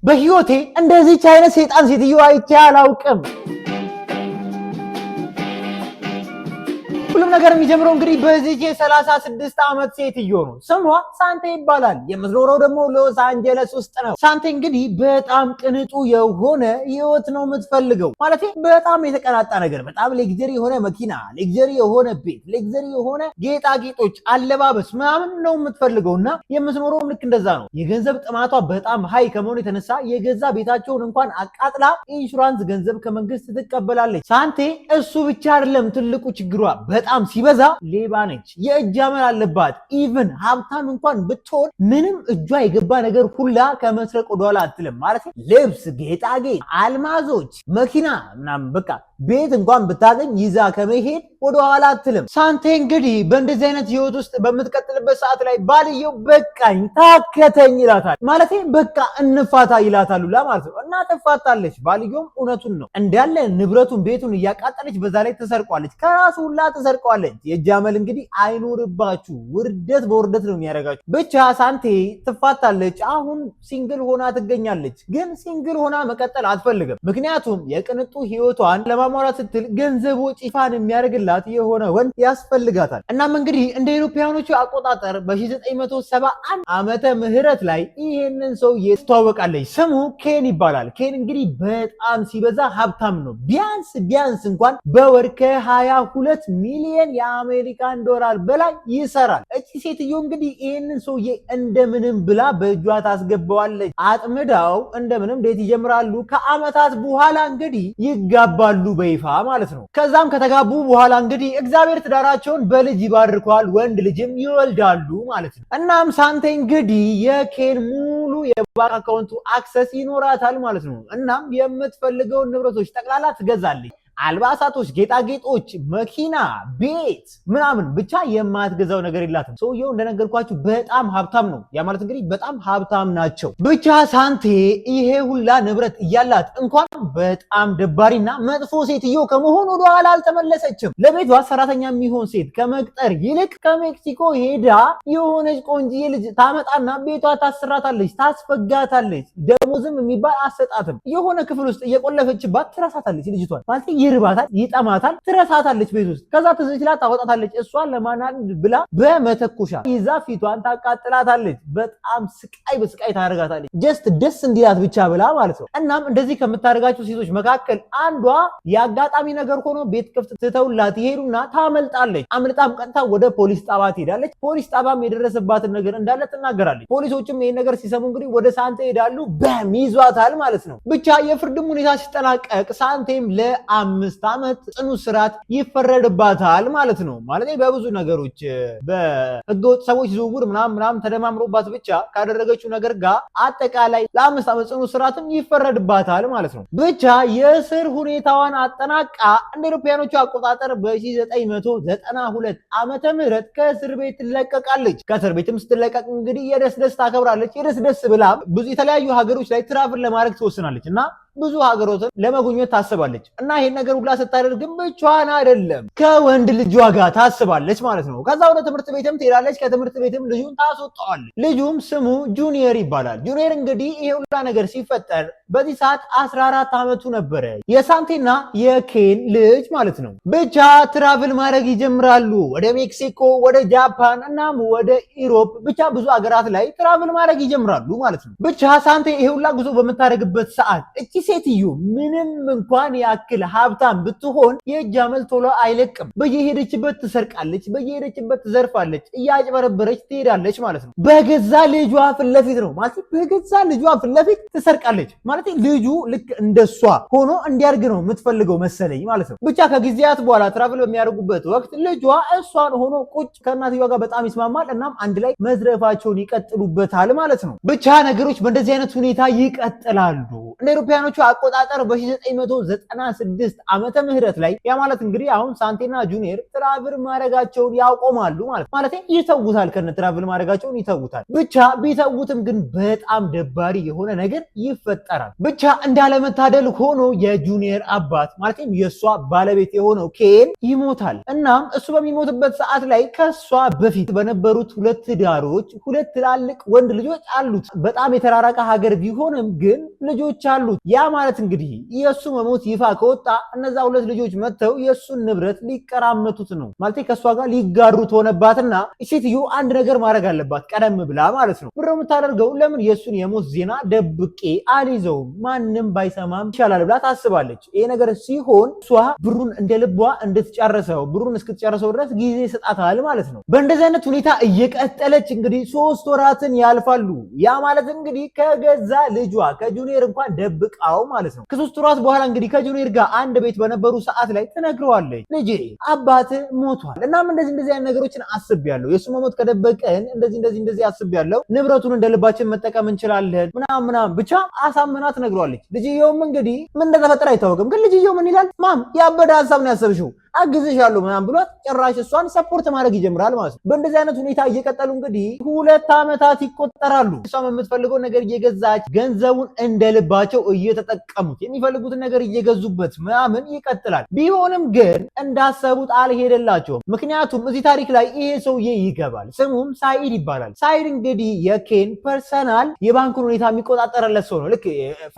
በህይወቴ እንደዚች አይነት ሴጣን ሴትዮ አይቼ አላውቅም። ሁሉም ነገር የሚጀምረው እንግዲህ በዚች የ36 ዓመት ሴትዮ ነው። ስሟ ሳንቴ ይባላል። የምትኖረው ደግሞ ሎስ አንጀለስ ውስጥ ነው። ሳንቴ እንግዲህ በጣም ቅንጡ የሆነ ህይወት ነው የምትፈልገው። ማለት በጣም የተቀናጣ ነገር፣ በጣም luxury የሆነ መኪና፣ luxury የሆነ ቤት፣ luxury የሆነ ጌጣጌጦች፣ አለባበስ ምናምን ነው የምትፈልገው እና የምትኖረውም ልክ እንደዛ ነው። የገንዘብ ጥማቷ በጣም high ከመሆኑ የተነሳ የገዛ ቤታቸውን እንኳን አቃጥላ ኢንሹራንስ ገንዘብ ከመንግስት ትቀበላለች። ሳንቴ እሱ ብቻ አይደለም ትልቁ ችግሯ፣ በጣም ሲበዛ ሌባ ነች። የእጅ አመል አለባት። Even ሀብታም እንኳን ብትሆን ምንም እጇ የገባ ነገር ሁላ ከመስረቅ ወደኋላ አትልም። ማለት ልብስ፣ ጌጣጌጥ፣ አልማዞች፣ መኪና ምናምን በቃ ቤት እንኳን ብታገኝ ይዛ ከመሄድ ወደኋላ አትልም። ሳንቴ እንግዲህ በእንደዚህ አይነት ህይወት ውስጥ በምትቀጥልበት ሰዓት ላይ ባልየው በቃኝ ታከተኝ ይላታል። ማለት በቃ እንፋታ ይላታል ሁላ ማለት ነው። እና ትፋታለች። ባልየውም እውነቱን ነው፣ እንዳለ ንብረቱን ቤቱን እያቃጠለች በዛ ላይ ትሰርቋለች። ከራሱ ሁላ ትሰርቀዋለች። የእጅ አመል እንግዲህ አይኖርባችሁ፣ ውርደት በውርደት ነው የሚያደርጋችሁ። ብቻ ሳንቴ ትፋታለች። አሁን single ሆና ትገኛለች። ግን single ሆና መቀጠል አትፈልግም። ምክንያቱም የቅንጡ ህይወቷን ለማሟላት ስትል ገንዘብ ወጪ fun የሚያደርግላት የሆነ ወንድ ያስፈልጋታል። እናም እንግዲህ እንደ አውሮፓውያኖቹ አቆጣጠር በ1971 ዓመተ ምህረት ላይ ይሄንን ሰውዬ ትተዋወቃለች። ስሙ ኬን ይባላል። ኬን እንግዲህ በጣም ሲበዛ ሀብታም ነው። ቢያንስ ቢያንስ እንኳን በወር ከ22 ሚሊዮን የአሜሪካን ዶላር በላይ ይሰራል። እቺ ሴትዮ እንግዲህ ይሄንን ሰውዬ እንደምንም ብላ በእጇ ታስገባዋለች። አጥምዳው እንደምንም date ይጀምራሉ። ከአመታት በኋላ እንግዲህ ይጋባሉ በይፋ ማለት ነው። ከዛም ከተጋቡ በኋላ እንግዲህ እግዚአብሔር ትዳራቸውን በልጅ ይባርከዋል፣ ወንድ ልጅም ይወልዳሉ ማለት ነው። እናም ሳንቴ እንግዲህ የኬን ሙሉ የባንክ አካውንቱ access ይኖራታል ማለት ነው። እናም የምትፈልገውን ንብረቶች ጠቅላላ ትገዛለች። አልባሳቶች፣ ጌጣጌጦች፣ መኪና፣ ቤት ምናምን ብቻ የማትገዛው ነገር የላትም። ሰውየው እንደነገርኳችሁ በጣም ሀብታም ነው። ያ ማለት እንግዲህ በጣም ሀብታም ናቸው። ብቻ ሳንቴ ይሄ ሁላ ንብረት እያላት እንኳን በጣም ደባሪና መጥፎ ሴትዮ ከመሆን ወደኋላ አልተመለሰችም። ለቤቷ ሰራተኛ የሚሆን ሴት ከመቅጠር ይልቅ ከሜክሲኮ ሄዳ የሆነች ቆንጅዬ ልጅ ታመጣና ቤቷ ታስራታለች፣ ታስፈጋታለች። ደሞዝም የሚባል አሰጣትም። የሆነ ክፍል ውስጥ እየቆለፈችባት ትረሳታለች ልጅቷን ማለት ይርባታል፣ ይጠማታል፣ ትረሳታለች ቤት ውስጥ። ከዛ ትዝ ሲላት ታወጣታለች። እሷን ለማናደድ ብላ በመተኮሻ ይዛ ፊቷን ታቃጥላታለች። በጣም ስቃይ በስቃይ ታደርጋታለች። Just ደስ እንዲላት ብቻ ብላ ማለት ነው። እናም እንደዚህ ከምታደርጋቸው ሴቶች መካከል አንዷ የአጋጣሚ ነገር ሆኖ ቤት ክፍት ትተውላት ይሄዱና ታመልጣለች። አምልጣም ቀጥታ ወደ ፖሊስ ጣባ ትሄዳለች። ፖሊስ ጣባም የደረሰባትን ነገር እንዳለ ትናገራለች። ፖሊሶችም ይሄን ነገር ሲሰሙ እንግዲህ ወደ ሳንቴ ይሄዳሉ። በም ይዟታል ማለት ነው። ብቻ የፍርድም ሁኔታ ሲጠናቀቅ ሳንቴም ለ5 ዓመት ጽኑ እስራት ይፈረድባታል ማለት ነው። ማለት በብዙ ነገሮች በህገወጥ ሰዎች ዝውውር ምናምን ምናምን ተደማምሮባት ብቻ ካደረገችው ነገር ጋር አጠቃላይ ለ5 ዓመት ጽኑ እስራትም ይፈረድባታል ማለት ነው። ብቻ የእስር ሁኔታዋን አጠናቃ እንደ አውሮፓውያኖቹ አቆጣጠር በ1992 ዓመተ ምህረት ከእስር ቤት ትለቀቃለች። ከእስር ቤትም ስትለቀቅ እንግዲህ የደስ ደስ ታከብራለች። የደስ ደስ ብላ ብዙ የተለያዩ ሀገሮች ላይ travel ለማድረግ ትወስናለች እና ብዙ ሀገሮችን ለመጎብኘት ታስባለች። እና ይሄን ነገር ሁላ ስታደርግ ብቻዋን አይደለም፣ ከወንድ ልጇ ጋር ታስባለች ማለት ነው። ከዛ ወደ ትምህርት ቤትም ትሄዳለች። ከትምህርት ቤትም ልጁን ታስወጣዋለች። ልጁም ስሙ ጁኒየር ይባላል። ጁኒየር እንግዲህ ይሄ ሁላ ነገር ሲፈጠር በዚህ ሰዓት 14 ዓመቱ ነበረ። የሳንቴና የኬን ልጅ ማለት ነው። ብቻ travel ማድረግ ይጀምራሉ። ወደ ሜክሲኮ፣ ወደ ጃፓን እናም ወደ Europe ብቻ ብዙ ሀገራት ላይ travel ማድረግ ይጀምራሉ ማለት ነው። ብቻ ሳንቴ ይሄ ሁላ ጉዞ በምታደርግበት ሰዓት እቺ ሴትዮ ምንም እንኳን ያክል ሀብታም ብትሆን የእጅ አመል ቶሎ አይለቅም። በየሄደችበት ትሰርቃለች፣ በየሄደችበት ትዘርፋለች፣ እያጭበረበረች ትሄዳለች ማለት ነው። በገዛ ልጇ ፊት ለፊት ነው ማለት በገዛ ልጇ ፊት ለፊት ትሰርቃለች ማለት ልጁ ልክ እንደሷ ሆኖ እንዲያድግ ነው የምትፈልገው መሰለኝ ማለት ነው። ብቻ ከጊዜያት በኋላ travel በሚያደርጉበት ወቅት ልጇ እሷን ሆኖ ቁጭ ከእናትየዋ ጋር በጣም ይስማማል። እናም አንድ ላይ መዝረፋቸውን ይቀጥሉበታል ማለት ነው። ብቻ ነገሮች በእንደዚህ አይነት ሁኔታ ይቀጥላሉ። እንደ አውሮፓውያኖቹ አቆጣጠር በ1996 ዓመተ ምህረት ላይ፣ ያ ማለት እንግዲህ አሁን ሳንቴና ጁኒየር travel ማድረጋቸውን ያቆማሉ ማለት፣ ማለት ይተውታል። ከነ travel ማድረጋቸውን ይተውታል። ብቻ ቢተውትም ግን በጣም ደባሪ የሆነ ነገር ይፈጠራል። ብቻ እንዳለመታደል ሆኖ የጁኒየር አባት፣ ማለትም የእሷ ባለቤት የሆነው ኬን ይሞታል። እናም እሱ በሚሞትበት ሰዓት ላይ ከእሷ በፊት በነበሩት ሁለት ትዳሮች ሁለት ትላልቅ ወንድ ልጆች አሉት። በጣም የተራራቀ ሀገር ቢሆንም ግን ልጆች አሉት። ያ ማለት እንግዲህ የእሱ መሞት ይፋ ከወጣ እነዛ ሁለት ልጆች መጥተው የእሱን ንብረት ሊቀራመቱት ነው። ማለት ከእሷ ጋር ሊጋሩት ሆነባትና ሴትዮ አንድ ነገር ማድረግ አለባት ቀደም ብላ ማለት ነው። ምንድነው የምታደርገው? ለምን የእሱን የሞት ዜና ደብቄ አልይዘውም፣ ማንም ባይሰማም ይሻላል ብላ ታስባለች። ይሄ ነገር ሲሆን እሷ ብሩን እንደ ልቧ እንድትጨርሰው፣ ብሩን እስክትጨርሰው ድረስ ጊዜ ይሰጣታል ማለት ነው። በእንደዚህ አይነት ሁኔታ እየቀጠለች እንግዲህ 3 ወራትን ያልፋሉ። ያ ማለት እንግዲህ ከገዛ ልጇ ከጁኒየር እንኳን ደብቃው ማለት ነው። ከ3 ወራት በኋላ እንግዲህ ከጁኒየር ጋር አንድ ቤት በነበሩ ሰዓት ላይ ትነግረዋለች። ልጄ፣ አባትህ ሞቷል። እናም እንደዚህ እንደዚህ አይነት ነገሮችን አስቤያለሁ። የእሱ መሞት ከደበቀን እንደዚህ እንደዚህ እንደዚህ አስቤያለሁ። ንብረቱን እንደ ልባችን መጠቀም እንችላለን ምናምን ምናምን ብቻ አሳምና ትነግረዋለች። ልጅየውም እንግዲህ ምን እንደተፈጠረ አይታወቅም። ግን ልጅየው ምን ይላል? Mom፣ ያበደ ሀሳብ ነው ያሰብሽው፣ አግዝሻለሁ ምናምን ብሏት ጭራሽ እሷን support ማድረግ ይጀምራል ማለት ነው። በእንደዚህ አይነት ሁኔታ እየቀጠሉ እንግዲህ 2 ዓመታት ይቆጠራሉ። እሷም የምትፈልገው ነገር እየገዛች፣ ገንዘቡን እንደልባቸው እየተጠቀሙት፣ የሚፈልጉትን ነገር እየገዙበት ምናምን ይቀጥላል። ቢሆንም ግን እንዳሰቡት አልሄደላቸውም። ምክንያቱም እዚህ ታሪክ ላይ ይሄ ሰውዬ ይገባል። ስሙም ሳኢድ ይባላል። ሳኢድ እንግዲህ የኬን personal የባንኩን ሁኔታ የሚቆጣጠርለት ሰው ነው። ልክ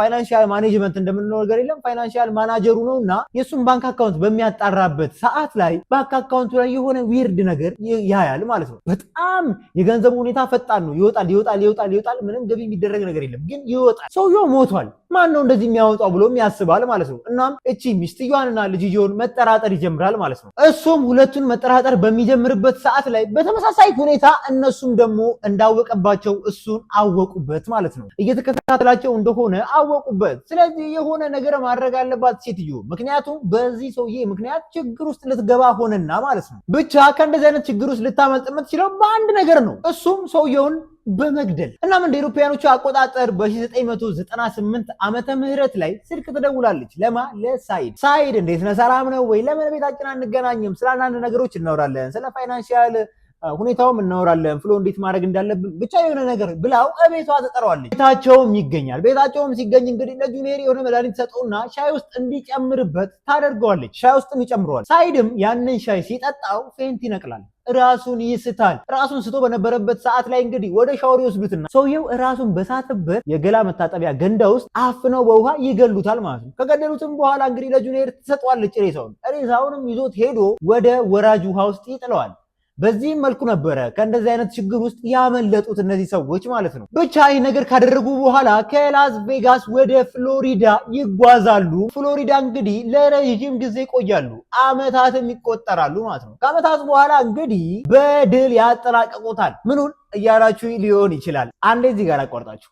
financial management እንደምንለው ነገር የለም፣ financial manager ኡ ነው። እና የእሱን bank account በሚያጣራበት ሰዓት ላይ bank account ኡ ላይ የሆነ weird ነገር ያያል ማለት ነው። በጣም የገንዘቡ ሁኔታ ፈጣን ነው። ይወጣል፣ ይወጣል፣ ይወጣል፣ ይወጣል። ምንም ገቢ የሚደረግ ነገር የለም፣ ግን ይወጣል። ሰውየው ሞቷል። ማን ነው እንደዚህ የሚያወጣው ብሎም ያስባል ማለት ነው። እናም እቺ ሚስትየዋንና ልጅየውን መጠራጠር ይጀምራል ማለት ነው። እሱም ሁለቱን መጠራጠር በሚጀምርበት ሰዓት ላይ በተመሳሳይ ሁኔታ እነሱም ደግሞ እንዳወቀባቸው እሱን አወቁበት ማለት ነው። እየተከታተላቸው እንደሆነ አወቁበት። ስለዚህ የሆነ ነገር ማድረግ አለባት ሴትዮ፣ ምክንያቱም በዚህ ሰውዬ ምክንያት ችግር ውስጥ ልትገባ ሆነና ማለት ነው። ብቻ ከእንደዚህ አይነት ችግር ውስጥ ልታመልጥ የምትችለው በአንድ ነገር ነው፣ እሱም ሰውየውን በመግደል። እናም እንደ አውሮፓውያኖቹ አቆጣጠር በ1998 ዓመተ ምህረት ላይ ስልክ ትደውላለች። ለማ? ለሳይድ። ሳይድ፣ እንዴት ነህ? ሰላም ነው ወይ? ለምን ቤታችን አንገናኝም? ስለ አንዳንድ ነገሮች እናወራለን፣ ስለ financial ሁኔታውም እናወራለን፣ flow እንዴት ማድረግ እንዳለብን፣ ብቻ የሆነ ነገር ብላው እቤቷ ትጠራዋለች። ቤታቸውም ይገኛል። ቤታቸውም ሲገኝ እንግዲህ ለጁኒየር የሆነ መድኃኒት ሰጠውና ሻይ ውስጥ እንዲጨምርበት ታደርገዋለች። ሻይ ውስጥም ይጨምረዋል። ሳይድም ያንን ሻይ ሲጠጣው faint ይነቅላል። ራሱን ይስታል። ራሱን ስቶ በነበረበት ሰዓት ላይ እንግዲህ ወደ ሻወር ይወስዱትና ሰውየው ራሱን በሳተበት የገላ መታጠቢያ ገንዳ ውስጥ አፍነው በውሃ ይገሉታል ማለት ነው። ከገደሉትም በኋላ እንግዲህ ለጁኒየር ትሰጠዋለች ሬሳውን። ሬሳውንም ይዞት ሄዶ ወደ ወራጅ ውሃ ውስጥ ይጥለዋል። በዚህም መልኩ ነበረ ከእንደዚህ አይነት ችግር ውስጥ ያመለጡት እነዚህ ሰዎች ማለት ነው። ብቻ ይህ ነገር ካደረጉ በኋላ ከላስ ቬጋስ ወደ ፍሎሪዳ ይጓዛሉ። ፍሎሪዳ እንግዲህ ለረዥም ጊዜ ይቆያሉ፣ አመታትም ይቆጠራሉ ማለት ነው። ከአመታት በኋላ እንግዲህ በድል ያጠናቀቁታል። ምኑን እያላችሁ ሊሆን ይችላል። አንዴ እዚህ ጋር አቋርጣችሁ፣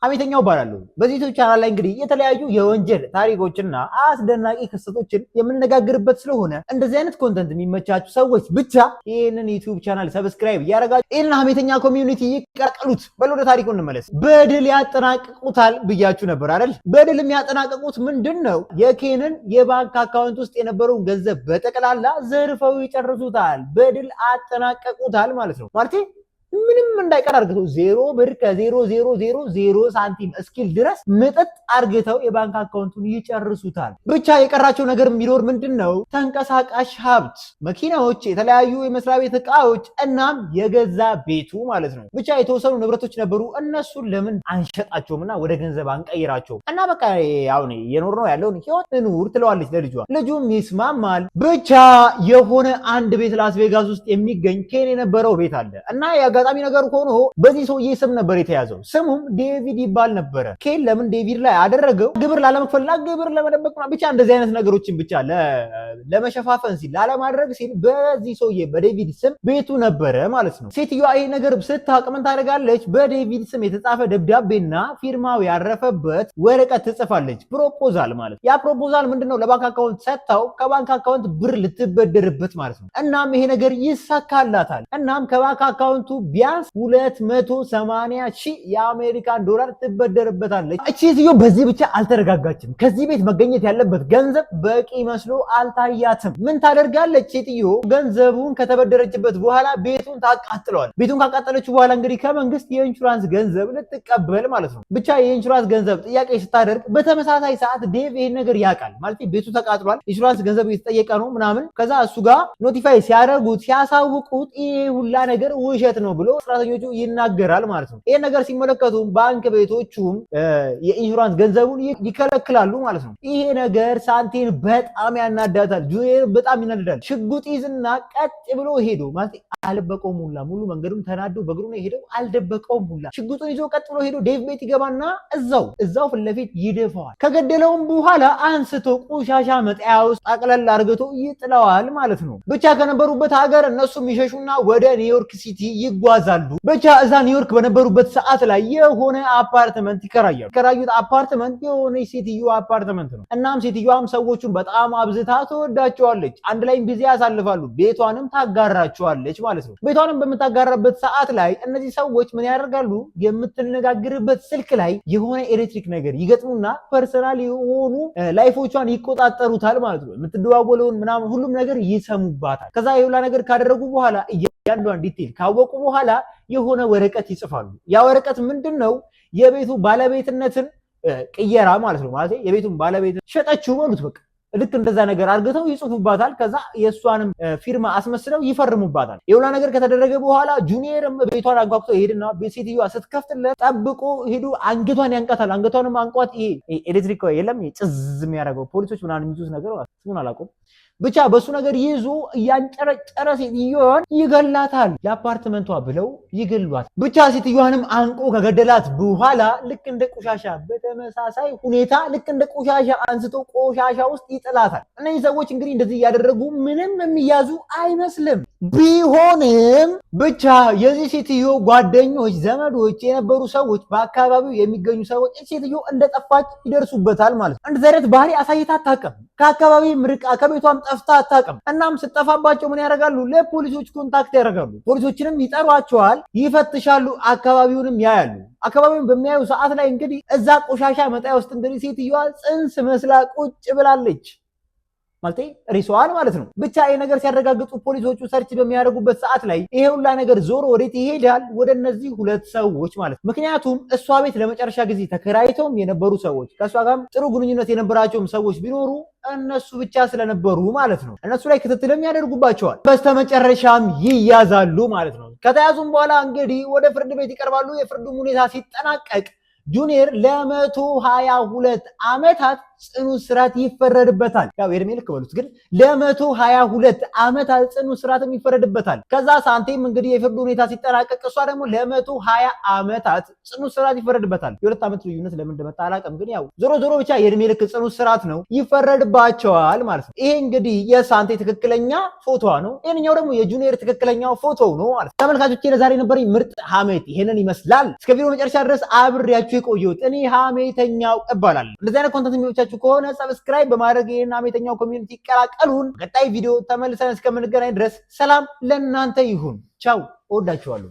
ሀሜተኛው እባላለሁ። በዚህ YouTube channel ላይ እንግዲህ የተለያዩ የወንጀል ታሪኮችና አስደናቂ ክስተቶችን የምንነጋገርበት ስለሆነ እንደዚህ አይነት content የሚመቻችሁ ሰዎች ብቻ ይህንን YouTube channel subscribe እያደረጋችሁ ይህንን ሀሜተኛ community ይቀላቀሉት። በል ወደ ታሪኩ እንመለስ። በድል ያጠናቅቁታል ብያችሁ ነበር አይደል? በድል የሚያጠናቅቁት ምንድን ነው? የኬንን የባንክ account ውስጥ የነበረውን ገንዘብ በጠቅላላ ዘርፈው ይጨርሱታል። በድል አጠናቀቁታል ማለት ነው። ማለቴ ምንም እንዳይቀር አርግተው 0 ብር ከ0000 ሳንቲም እስኪል ድረስ ምጥጥ አርግተው የባንክ account ኡን ይጨርሱታል። ብቻ የቀራቸው ነገር የሚኖር ምንድን ነው? ተንቀሳቃሽ ሀብት፣ መኪናዎች፣ የተለያዩ የመስሪያ ቤት እቃዎች እናም የገዛ ቤቱ ማለት ነው። ብቻ የተወሰኑ ንብረቶች ነበሩ። እነሱን ለምን አንሸጣቸውም እና ወደ ገንዘብ አንቀይራቸውም እና በቃ አሁን እየኖርነው ያለውን ህይወት እንኑር ትለዋለች ለልጇ። ልጁም ይስማማል። ብቻ የሆነ አንድ ቤት ላስ ቬጋስ ውስጥ የሚገኝ ኬን የነበረው ቤት አለ እና የአጋጣሚ ነገር ሆኖ በዚህ ሰውዬ ስም ነበር የተያዘው። ስሙም ዴቪድ ይባል ነበረ። ኬን ለምን ዴቪድ ላይ አደረገው? ግብር ላለመክፈልና ግብር ለመደበቅ፣ ብቻ እንደዚህ አይነት ነገሮችን ብቻ ለመሸፋፈን ሲል፣ ላለማድረግ ሲል በዚህ ሰውዬ በዴቪድ ስም ቤቱ ነበረ ማለት ነው። ሴትዮዋ ይሄ ነገር ስታውቅ ምን ታደርጋለች? በዴቪድ ስም የተጻፈ ደብዳቤና ፊርማው ያረፈበት ወረቀት ትጽፋለች። Proposal ማለት። ያ proposal ምንድነው? ለባንክ account ሰጥታው ከባንክ account ብር ልትበደርበት ማለት ነው። እናም ይሄ ነገር ይሳካላታል። እናም ከባንክ account ኡ ቢያንስ 280 ሺህ የአሜሪካን ዶላር ትበደርበታለች። እቺ ሴትዮ በዚህ ብቻ አልተረጋጋችም። ከዚህ ቤት መገኘት ያለበት ገንዘብ በቂ መስሎ አልታያትም። ምን ታደርጋለች? ሴትዮ ገንዘቡን ከተበደረችበት በኋላ ቤቱን ታቃጥለዋል። ቤቱን ካቃጠለችው በኋላ እንግዲህ ከመንግስት የኢንሹራንስ ገንዘብ ልትቀበል ማለት ነው። ብቻ የኢንሹራንስ ገንዘብ ጥያቄ ስታደርግ በተመሳሳይ ሰዓት ዴቭ ይሄን ነገር ያውቃል። ማለት ቤቱ ተቃጥሏል፣ ኢንሹራንስ ገንዘብ እየተጠየቀ ነው ምናምን። ከዛ እሱ ጋር notify ሲያደርጉት፣ ሲያሳውቁት ይሄ ሁላ ነገር ውሸት ነው ብሎ ሰራተኞቹ ይናገራል ማለት ነው። ይሄን ነገር ሲመለከቱ ባንክ ቤቶቹም የኢንሹራንስ ገንዘቡን ይከለክላሉ ማለት ነው። ይሄ ነገር ሳንቴን በጣም ያናዳታል። ጁኒየር በጣም ይናደዳል። ሽጉጥ ይዝና ቀጥ ብሎ ሄዶ፣ ማለት አልደበቀውም ሁላ፣ ሙሉ መንገዱን ተናዶ በእግሩ ነው የሄደው። አልደበቀውም ሁላ። ሽጉጡን ይዞ ቀጥ ብሎ ሄዶ ዴቭ ቤት ይገባና እዛው እዛው ፊት ለፊት ይደፋዋል። ከገደለውም በኋላ አንስቶ ቆሻሻ መጣያ ውስጥ ጠቅለል አርግቶ ይጥለዋል ማለት ነው። ብቻ ከነበሩበት ሀገር እነሱም ይሸሹና ወደ ኒውዮርክ ሲቲ ይጓዛሉ። ብቻ እዛ ኒውዮርክ በነበሩበት ሰዓት ላይ የሆነ አፓርትመንት ይከራያሉ። የከራዩት አፓርትመንት የሆነ ሴትዮ አፓርትመንት ነው። እናም ሴትዮዋም ሰዎቹን በጣም አብዝታ ትወዳቸዋለች። አንድ ላይም ጊዜ ያሳልፋሉ። ቤቷንም ታጋራቸዋለች ማለት ነው። ቤቷንም በምታጋራበት ሰዓት ላይ እነዚህ ሰዎች ምን ያደርጋሉ? የምትነጋግርበት ስልክ ላይ የሆነ ኤሌክትሪክ ነገር ይገጥሙና personal የሆኑ life ኦቿን ይቆጣጠሩታል ማለት ነው። የምትደዋወለውን ምናምን ሁሉም ነገር ይሰሙባታል። ከዛ የሁላ ነገር ካደረጉ በኋላ፣ እያንዳንዷን detail ካወቁ በኋላ የሆነ ወረቀት ይጽፋሉ። ያ ወረቀት ምንድን ነው? የቤቱ ባለቤትነትን ቅየራ ማለት ነው። ማለት የቤቱን ባለቤት ሸጠችው በሉት፣ በቃ ልክ እንደዛ ነገር አርግተው ይጽፉባታል። ከዛ የእሷንም ፊርማ አስመስለው ይፈርሙባታል። የሁላ ነገር ከተደረገ በኋላ ጁኒየርም ቤቷን አንኳኩቶ ይሄድና ሴትዮዋ ስትከፍትለት ጠብቆ ሄዱ አንገቷን ያንቃታል። አንገቷንም አንቋት ይሄ ኤሌክትሪክ የለም ጭዝ የሚያደርገው፣ ፖሊሶች ምናምን የሚይዙት ነገር፣ ስሙን አላውቀውም። ብቻ በሱ ነገር ይዞ እያንጨረጨረ ሴትዮዋን ይገላታል። ለአፓርትመንቷ ብለው ይገሏታል። ብቻ ሴትዮዋንም አንቆ ከገደላት በኋላ ልክ እንደ ቆሻሻ፣ በተመሳሳይ ሁኔታ ልክ እንደ ቆሻሻ አንስቶ ቆሻሻ ውስጥ ይጥላታል። እነዚህ ሰዎች እንግዲህ እንደዚህ እያደረጉ ምንም የሚያዙ አይመስልም። ቢሆንም ብቻ የዚህ ሴትዮ ጓደኞች፣ ዘመዶች የነበሩ ሰዎች፣ በአካባቢው የሚገኙ ሰዎች ሴትዮ እንደጠፋች ይደርሱበታል ማለት ነው። እንደዚህ አይነት ባህሪ አሳይታ አታውቅም። ከአካባቢ ርቃ ከቤቷም ጠፍታ አታውቅም። እናም ስትጠፋባቸው ምን ያደርጋሉ? ለፖሊሶች contact ያደርጋሉ። ፖሊሶችንም ይጠሯቸዋል፣ ይፈትሻሉ፣ አካባቢውንም ያያሉ። አካባቢውን በሚያዩ ሰዓት ላይ እንግዲህ እዛ ቆሻሻ መጣያ ውስጥ እንግዲህ ሴትዮዋ ጽንስ መስላ ቁጭ ብላለች። ማለት ሬሳዋን ማለት ነው። ብቻ ይሄ ነገር ሲያረጋግጡ ፖሊሶቹ search በሚያደርጉበት ሰዓት ላይ ይሄ ሁላ ነገር ዞሮ ወዴት ይሄዳል? ወደ እነዚህ ሁለት ሰዎች ማለት ነው። ምክንያቱም እሷ ቤት ለመጨረሻ ጊዜ ተከራይተውም የነበሩ ሰዎች፣ ከእሷ ጋርም ጥሩ ግንኙነት የነበራቸውም ሰዎች ቢኖሩ እነሱ ብቻ ስለነበሩ ማለት ነው። እነሱ ላይ ክትትልም ያደርጉባቸዋል። በስተመጨረሻም ይያዛሉ ማለት ነው። ከተያዙም በኋላ እንግዲህ ወደ ፍርድ ቤት ይቀርባሉ። የፍርዱም ሁኔታ ሲጠናቀቅ ጁኒየር ለ122 ዓመታት ጽኑ እስራት ይፈረድበታል። ያው የእድሜ ልክ በሉት፣ ግን ለ122 ዓመታት ጽኑ እስራትም ይፈረድበታል። ከዛ ሳንቴም እንግዲህ የፍርዱ ሁኔታ ሲጠናቀቅ እሷ ደግሞ ለ120 ዓመታት ጽኑ እስራት ይፈረድበታል። የ2 ዓመት ልዩነት ለምን እንደመጣ አላውቅም፣ ግን ያው ዞሮ ዞሮ ብቻ የእድሜ ልክ ጽኑ እስራት ነው ይፈረድባቸዋል ማለት ነው። ይሄ እንግዲህ የሳንቴ ትክክለኛ ፎቶ ነው። ይሄንኛው ደግሞ የጁኒየር ትክክለኛው ፎቶ ነው ማለት ነው። ተመልካቾቼ፣ ለዛሬ የነበረኝ ምርጥ ሀሜት ይሄንን ይመስላል። እስከ ቪዲዮ መጨረሻ ድረስ አብሬያችሁ የቆየሁት እኔ ሀሜተኛው እባላለሁ። እንደዚህ አይነት content የሚመቻችሁ ከሆነ subscribe በማድረግ ይህን ሀሜተኛው community ይቀላቀሉን። ቀጣይ ቪዲዮ ተመልሰን እስከምንገናኝ ድረስ ሰላም ለእናንተ ይሁን። ቻው፣ እወዳችኋለሁ።